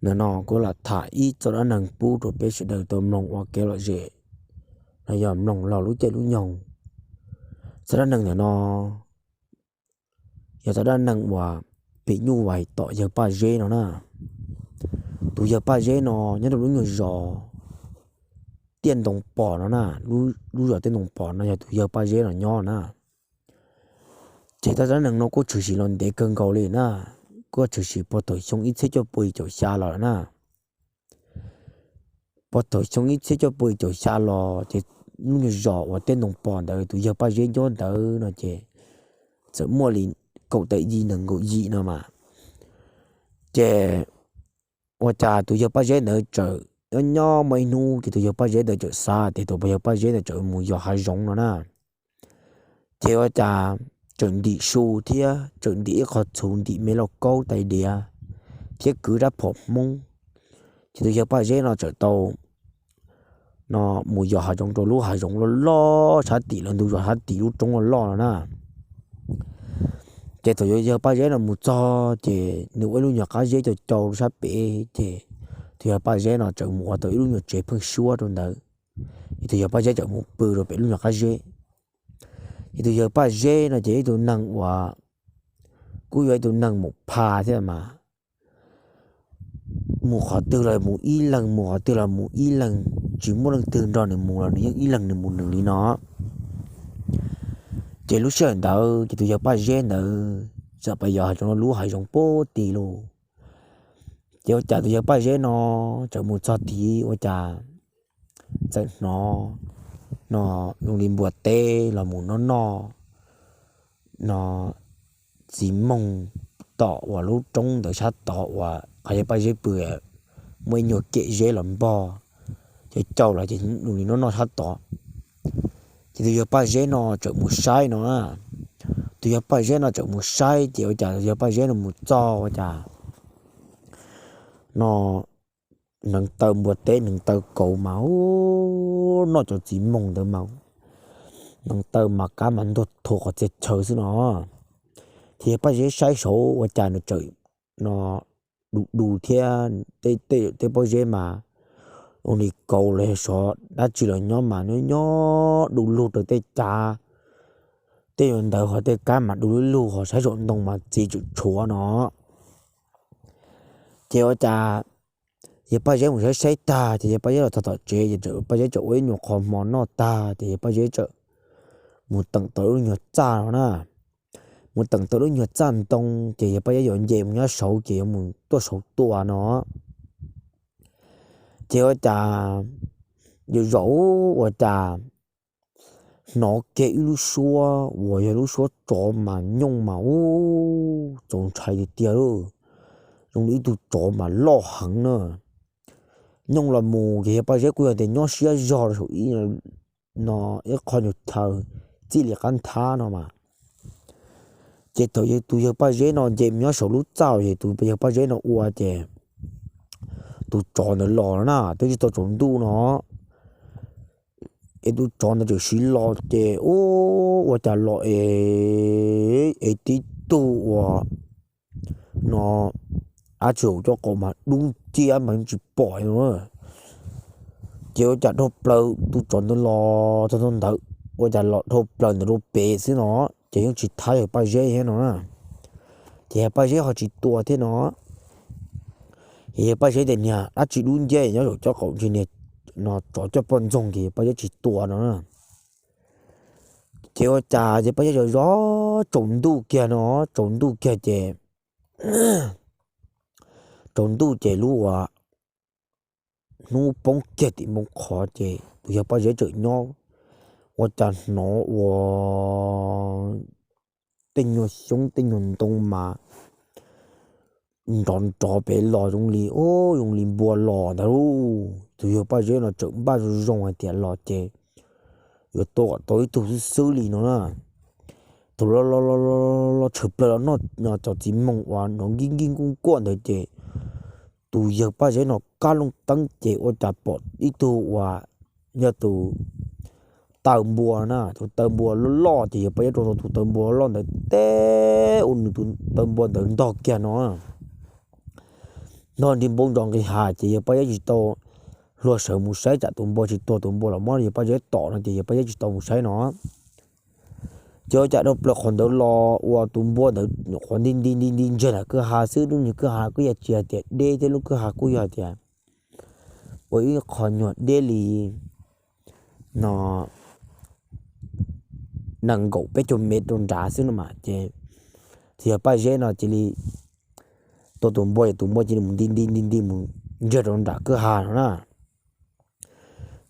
Ntawm no kuv lam tham ib txoj dab neeg pub rau peb sawv daws tau mloog ua kev lom zem los yog mloog laug lub caij lub nyoog. Txoj dab neeg ntawm no yog txoj dab neeg uas phim nyuj vais tom yawg Paj Zeb no na. Tus yawg Paj Zeb no nyob rau lub nyuag zos Tiaj Ntoo Pom no na. Lub zos Tiaj Ntoo Pom no yog tus yawg Paj Zeb no nyob na. Ces txoj dab neeg no kuj tshwm sim los ntev kawg nkaus li na, kuj tshwm sim puag thaum xyoo ib txhiab cuaj pua yim caum xya los na. Puag thaum xyoo ib txhiab cuaj pua yim caum xya los ces lub nyuag zos uas Tiaj Ntoo Pom ntawd tus yawg Paj Zeb nyob ntawd no ces txawm muaj li kaum tawm yim nees nkaum yim no mas. Ces ua cas tus yawg Paj Zeb ntawd txawm nyob nyob muaj ib hnub ces tus yawg Paj Zeb ntawd txawm xav tias tus yawg Paj Zeb ntawd txawm mus yos hav zoov no na. Ces ua cas txawm ntim su thiab txawm ntim ib qho txhuv, ntim me lauj kaub tais diav thiab kwv rab phom Hmoob. Ces tus yawg Paj Zeb no txawm tau no mus yos hav zoov rau lub hav zoov loj loj sab tim lawv ntug zos sab tim lub roob loj loj no na. Ces thaum yawg Paj Zeb no mus txog ces nws ua ib lub nyuag qab zeb cau cau rau sab pem, ces tus yawg Paj Zeb no txawm mus ua tau ib lub nyuag tsev pheeb suab rau ntawd. Ces tus yawg Paj Zeb txawm mus pw rau pem lub nyuag qab zeb. Ces tus yawg Paj Zeb no ces ib tug neeg uas kuj yog ib tug neeg mus pha thiab mas, mus qhov twg los mus ib leeg, mus qhov twg los mus ib leeg, tsis muaj leej twg nrog nws mus los nws yeej ib leeg nws mus nws li no. Ces lub sij hawm ntawd ces tus yawg Paj Zeb ntawd txawm pais yos hav zoov lub hav zoov pem tid lauj. Ces ua cas tus yawg Paj Zeb no txawm mus txog tid ua cas txawm hnov no zoo li npua teb los mus noj noj no txiv moog tom uas lub roob ntawd sab tod uas qhov yawg Paj Zeb pw, muaj ib nyuag kem zeb los npog cau cau los ces zoo li noj noj sab tod. Ces tus yawg Paj Zeb no txawm mus saib no na. Tus yawg Paj Zeb no txawm mus saib ces ua cas tus yawg Paj Zeb no mus txog ua cas no hneev taw npua teb hneev taw kauv mas ub, noj cov txiv moog ntawd mas hneev taw mas kab mas ntuag thuav qhov txhia chaw xwb no. Ces yawg Paj Zeb saib saud ua cas nws txawm no du du thiab tej pob zeb mas zoo li kauv los yog sov dab tsi los nyob mas nyob nyob du lug rau tej cav tej ntawd ho tej kab mas du lug lug ho saib saum ntoo mas txiv tsum tshuav no. Ces ua cas yawg Paj Zeb mus saib saib tag ces yawg Paj Zeb los txog tom tsev ces Paj Zeb txawm ua ib nyuag qho hmo noj tag ces yawg Paj Zeb txawm mus teem tau lub nyuag txaj no na. Mus teem tau lub nyuag txaj ntoo ces yawg Paj Zeb yuav nce mus nyob saud ces yuav mus tuaj saud tua no. Ces ua cas yawg zaum ua cas hnov kiag ib lub suab uas yog lub suab tsov mas nyooj mas ub txaus ntshai tiag tiag lauj. Zoo li ib tug tsov mas loj heev na. Nyooj los mus ces yawg Paj Zeb kuj yog tias nyob siab zog rau saum ib no ib qho nyuag chaw txij li qab nthab no mas. Ces thaum tus yawg Paj Zeb no nce mus nyob saum lub txaj es tus yawg Paj Zeb no ua ces tus tsov ntawd los na twb tsis tau tsaus ntuj no es tus tsov ntawd txawm siv los ces ub ua cas los es es tib tug uas no dab tsi hauv caj qaum mas dub nciab mas yeej tsis pom no. Ces ua cas dhau plaws tus tsov ntawd los txog ntawd ua cas los dhau plaws ntawd rau pem xwb no ces yeej tsis thab yawg Paj Zeb thiab no na. Ces yawg Paj Zeb ho tsis tua thiab no. Ces yawg Paj Zeb tias niag dab tsi dub nciab nyob saum caj qaum ntshe niag no tsov coj poj ntxoog ces yawg Paj Zeb tsis tua no na. Ces ua cas yawg Paj Zeb zov zov tsaus ntuj kiag no, tsaus ntuj kiag ces tsaus ntuj ces lub uas hnub poob kiag tim npoo qhov ces tus yawg Paj Zeb txawm nyob ua cas hnov ua tej nyuag xyoob tej nyuag ntoo mas nrov nrov pem los zoo li ub zoo li npua los ntag lauj. Tus yawg Paj Zeb no txawm npaj zoo zoo hais tias los ces yuav tua kom tau ib tug xwb xwb li no na. Thaum los los los tshawm plaws los noj cov txiv moog uas hnov nkij nkij nkuj nkuaj ntawd ces tus yawg Paj Zeb no kab looj teeb ces ua cas pom ib tug uas yog tus taw npua na, tus taw npua loj loj ces yawg Paj Zeb rau tus taw npua loj ntawd teb ua nws tus taw npua ntawd ntog kiag no. nrog nrig npoo nrov nqis hav ces yawg Paj Zeb tsis tau luag sawv mus saib tsam tus npua tsis tuag tus npua los muab yawg Paj Zeb tom no ces yawg Paj Zeb tsis tau mus saib no. Ces ua cas dhau plaws qhov ntawd los uas tus npua ntawd nyuam qhuav nti nti nti nti ntsiag nram kwj ha xwb, lub nyuag kwj ha kuj yog tsis hais tias deb thiab lub kwj ha kuj yog tias ua ib qho nyuag deb li no nees nkaum peb caug mev rau nrad xwb no mas ces, ces yawg Paj Zeb no cia li tua tus npua ces tus npua cia li mus nti nti nti nti mus ntsiag rau nram kwj ha no na.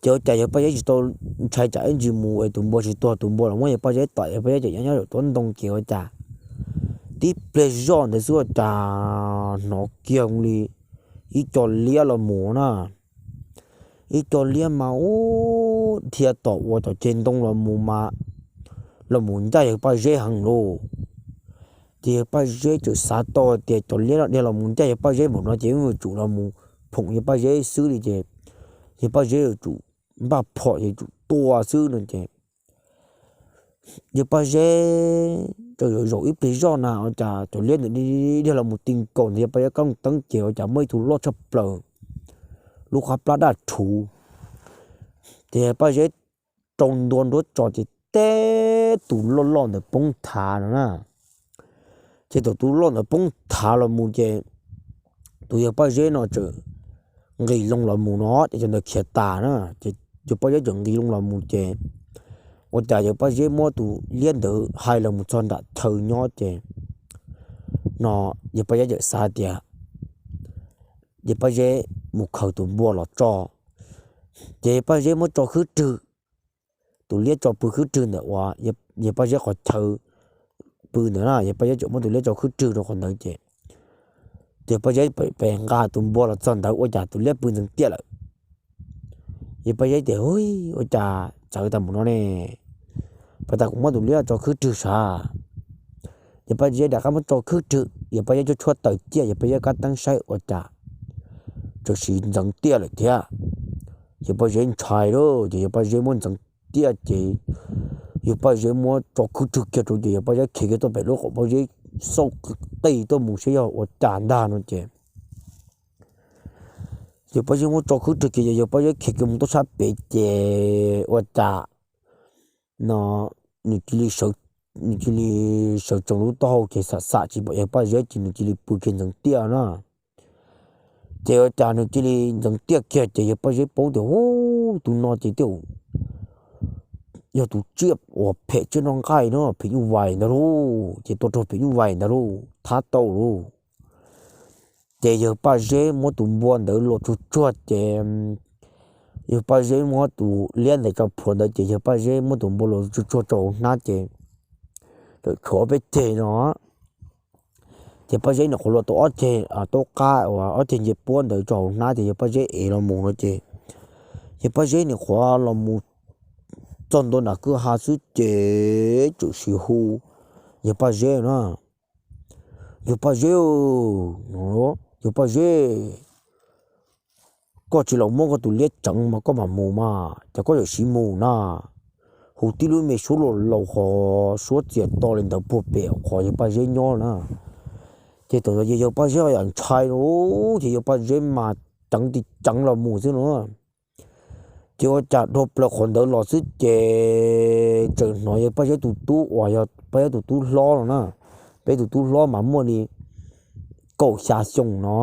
Ces ua cas yawg Paj Zeb tsis tau ntshai tsam ib ntsis mus es tus npua tsis tuag tus npua los muab yawg Paj Zeb tom, yawg Paj Zeb tseem nyob nyob zaum tuab ntoo ces ua cas tib pliag zoj ntawd xwb ua cas hnov kiag li ib co liab los mus na. Ib co liab mas ub dhia tom uas cov ceg ntoo los mus mas los mus ncaj yawg Paj Zeb heev lauj. Ces yawg Paj Zeb txawm xav tau tias cov liab no dhia los mus ncaj yawg Paj Zeb npaum no ces yuav tsum los mus phoom yawg Paj Zeb xwb li ces yawg Paj Zeb yuav tsum npaj phom yuav tsum tua xwb no ces yawg Paj Zeb txawm zaum zaum ib pliag zoj na ua cas cov liab ntawd dhia los mus ti nkaus ntawm yawg Paj Zeb kab teeb ces ua cas muaj ib tug loj tshaj plaws lub qab plab daj rhuv. Ces yawg Paj Zeb rau ntua nruab tso ces teb tus loj loj ntawd poob thav no na. Ces thaum tus loj ntawd poob thav los mus ces tus yawg Paj Zeb no txawm nqis loo los mus no ces cov ntawd khiav tas na. Ces yawg Paj Zeb txawm nqis loo los mus ces ua cas yawg Paj Zeb muab tus liab ntawd hais los mus txog nram chaw nyob ces no yawg Paj Zeb txawm xav tias yawg Paj Zeb mus khaws tus npua los tso. Ces yawg Paj Zeb muab tso khwb rwg, tus liab tso pw khwb rwg ntawm uas yawg Paj Zeb qhov chaw pw ntawd na, yawg Paj Zeb txawm muab tus liab tso khwb rwg rau qhov ntawd ces yawg Paj Zeb pem nqa tus npua los txog ntawd ua cas tus liab pw ntxeev tiaj lawm. Yawg Paj Zeb tias, Ub, ua cas txawv tas mus no ne? Puas tas kuv muab tus liab tso khwb rwg sav? Yawg Paj Zeb rov qab muab tso khwb rwg, yawg Paj Zeb tshuab tshuab taws ciaj, yawg Paj Zeb kab teeb saib ua cas txawm sim ntxeev tiaj lawm thiab. Yawg Paj Zeb ntshai lauj, ces yawg Paj Zeb muab ntxeev tiaj ces yawg Paj Zeb muab tso khwb rwg kiag rau ces yawg Paj Zeb khiav kiag tuaj pem lub qaum pob zeb xauj qis tuaj mus saib yog ua cas ntag no ces yawg Paj Zeb muab tso khwb rwg kiag ces yawg Paj Zeb khiav kiag mus tuaj sab pem ces ua cas no nws cia li sawv, nws cia li sawv tsees lub taub hau ces xam xam tsis pom yawg Paj Zeb ces nws cia li pw kiag ntxeev tiaj na. Ces ua cas nws cia li ntxeev tiaj kiag ces yawg Paj Zeb paub tias, Ub, tus no ces twb yog tus tsiaj uas phem tsiaj noj nqaij no, phim nyuj vais ntag lauj, ces tua raug phim nyuj vais ntag lauj, thab tau lauj. Ces yawg Paj Zeb muab tus npua ntawd los tsuag tsuag ces yawg Paj Zeb muab tus liab ntawd tso plhuav ntawd ces yawg Paj Zeb muab tus npua los tsuag tsuag rau hauv hnab ces lawm tshuav ob peb ceg no. Ces Paj Zeb nyuam qhuav luas tau ob ceg, taub qab uas ob ceg nce puab ntawd rau hauv hnab ces yawg Paj Zeb ev los mus no ces yawg Paj Zeb nyuam qhuav los mus txog ntua nram kwj ha xwb ces txawm sim hu yawg Paj Zeb na, Yawg Paj Zeb, yawg Paj Zeb, koj tsis los muab koj tus liab tseev mas koj mam mus mas, cas koj yuav siv mus na? Hu tib lub me suab laus laus ho suab txias to li ntawd puag pem qhov yawg Paj Zeb nyob na. Ces thaum ntawd ces yawg Paj Zeb yam ntshai lauj, ces yawg Paj Zeb mas ceev ti ceev los mus xwb no. Ces ua cas dhau plaws qhov ntawd los xwb ces txawm hnov yawg Paj Zeb tus tub uas yog Paj Zeb tus tub hlob no na, peb tus tub hlob mas muaj li kaum xya xyoo no.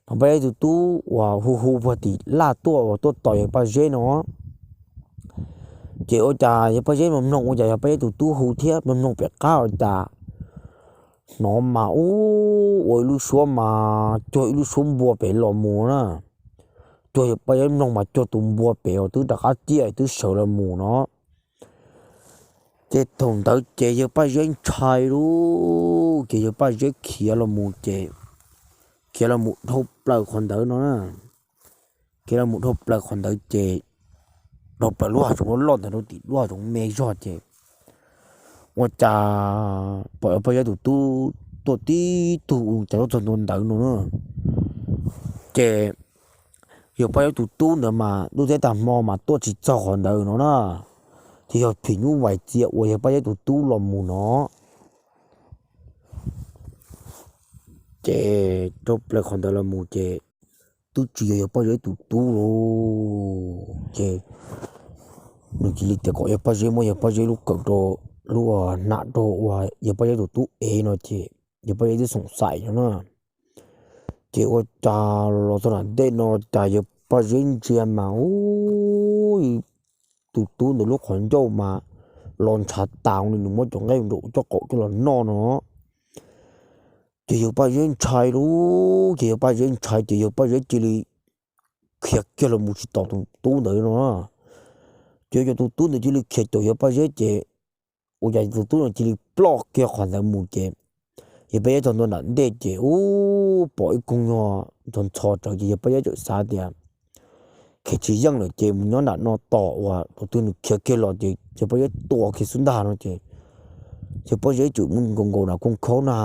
Hnov Paj Zeb tus tub uas hu hu puag tim laj tuaj uas tuaj tos yawg Paj Zeb no. Ces ua cas yawg Paj Zeb mloog mloog ua cas yog Paj Zeb tus tub hu thiab, mloog mloog pem qab ua cas hnov mas ub ua ib lub suab mas cuag ib lub suab npua pem los mus na. Cuag yawg Paj Zeb mloog mas cuag tus npua pem uas twb rov qab ciaj twb sawv los mus no. Ces thaum ntawd ces yawg Paj Zeb ntshai lauj, ces yawg Paj Zeb khiav los mus ces khiav los mus dhau plaws qhov ntawd no na. Khiav los mus dhau plaws qhov ntawd ces dhau plaws lub hav zoov loj ntawd rau tim lub hav zoov me zog ces ua cas pom yawg Paj Zeb tus tub tuaj tib tug u cas tuaj txog ntua ntawd no na. Ces yawg Paj Zeb tus tub ntawd mas lub teb tag hmo mas tuaj tsis txog qhov ntawd no na, ces yog phim nyuj vais txia uas yawg Paj Zeb tus tub los mus no. Ces dhau plaws qhov ntawd los mus ces twb tsis yog yawg Paj Zeb tus tub lauj. Ces nws cia li tias kom yawg Paj Zeb muab yawg Paj Zeb lub kawm rau, lub, a, hnav rau uas yawg Paj Zeb tus tub ev no ces yawg Paj Zeb twb xoom xaim no na. Ces ua cas los txog nram ntej no cas yawg Paj Zeb ntsia mas ub, tus tub ntawd lub qhov ncauj mas los ntshav tas li, nws muab cov nqaij nraum coj qaum coj los noj no. Ces yawg Paj Zeb ntshai lauj, ces yawg Paj Zeb ntshai ces yawg Paj Zeb cia li khiav kiag los mus tsis tos tus tub ntawd no. Ces cov tus tub ntawd cia li khiav caum yawg Paj Zeb ces ua cas tus tub no cia li ploj kiag qhov ntawd mus ces yawg Paj Zeb txog ntua nram ntej ces ub, pom ib koog nyuag ntxhov ntxhov rawv ces yawg Paj Zeb txawm xav tias khiav tsis yeej lawm ces mus nyob nram no tos uas tus twg nws khiav kiag los ces yawg Paj Zeb tua kiag xwb ntag no ces yawg Paj Zeb txawm mus nkaus nkaus nram koog khaub na,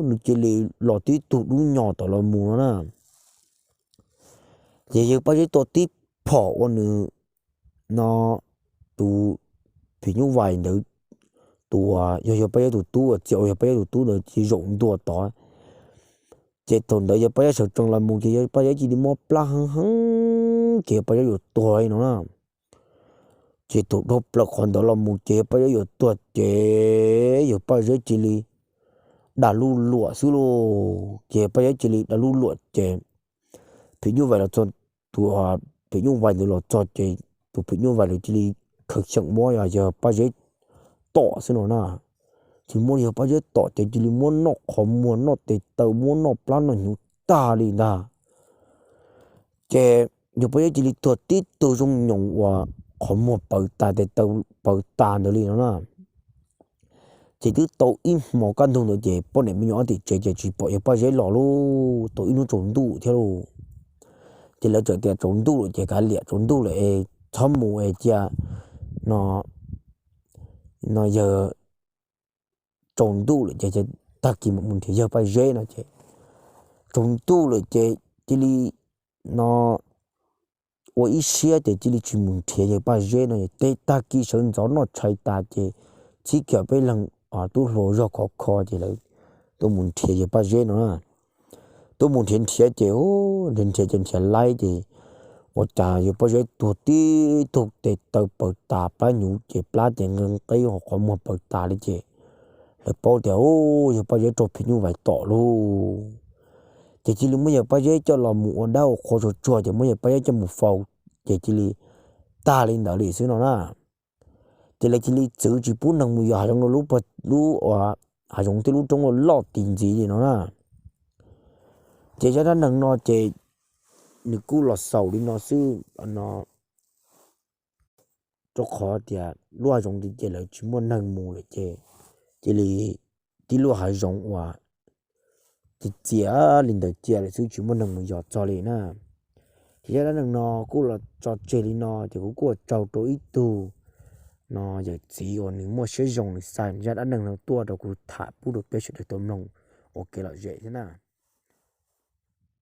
nws cia li los tib tug dub nyos tom los mus no na. Ces yawg Paj Zeb tua tib phom ua nws no, tus phim nyuj vais ntawd, tus uas yog yawg Paj Zeb tus tub uas txia ua yawg Paj Zeb tus tub ntawd cia li zaum ntua tod. Ces thaum ntawd yawg Paj Zeb sawv tsees los mus ces yawg Paj Zeb cia li muab plab heev heev ces yawg Paj Zeb yuav tuag li no na. Ces thaum dhau plaws qhov ntawd los mus ces yawg Paj Zeb yuav tuag ces yawg Paj Zeb cia li dag lub luam xwb lauj. Ces yawg Paj Zeb cia li dag lub luam ces phim nyuj vais los txog, tus phim nyuj vais ntawd los txog ces tus phim nyuj vais ntawd cia li khaws xyeem muab yawg Paj Zeb tom xwb no na. Ces muab yawg Paj Zeb tom ces cia li muab noj qhov muag noj tes taw muab noj plab noj hnyuv tag li ntag. Ces yawg Paj Zeb cia li tuag tib tug zoo nyoos uas qhov muag pawv tas tes taw pawv tas ntawd li no na. Ces twb tau ib hmo kaj ntug ntawd ces poj niam me nyuam ob tim tsev ces tsis pom yawg Paj Zeb los lauj, tau ib hnub tsaus ntuj thiab lauj. Ces lawv txawm tias tsaus ntuj lawm ces kav liam, tsaus ntuj lawm es txhob mus es cia no, no yawg, tsaus ntuj lawm ces tag kis mam mus nrhiav yawg Paj Zeb no ces tsaus ntuj lawm ces cia li no ua ib siab ces cia li tsis mus nrhiav yawg Paj Zeb no. Tej tag kis sawv ntxov noj tshais tas ces txhib kiag peb leeg tub hluas zog khov kho ces lawv tuaj mus nrhiav yawg Paj Zeb no na. Tuaj mus nrhiav nrhiav ces nrhiav nrhiav ces nrhiav laib ces ua cas yawg Paj Zeb tuag tib tug tes taw pawv tas plab hnyuv ces plab ces nqe nqeb hauv qhov muag pawv tas li ces lawv paub tias yawg Paj Zeb raug phim nyuj vais tom lauj. Ces cia li muab yawg Paj Zeb coj los mus ua dab ua qhua tsuag tsuag ces muab yawg Paj Zeb coj mus faus ces cia li tag li ntawd li xwb no na. Ces lawv cia li txwv tsis pub neeg mus yos hav zoov, lub, lub hav zoov thiab lub roob loj loj ti ntxiv li no na. Ces zaj dab neeg no ces nws kuj los xaus li no xwb no, rau qhov tias lub hav zoov tid ces lawv tsis muaj neeg mus lawm ces cia li tib lub hav zoov uas txias txias li ntawd cia lawm xwb tsis muaj neeg mus yos txog li na. Ces zaj dab neeg no kuj los tso tseg li no ces kuv kuj ua tsaug rau ib tug no yawm txiv uas nws muaj siab zoo nws xa zaj dab neeg no tuaj rau kuv tham pub rau peb sawv daws tau mloog ua kev lom zem thiab na.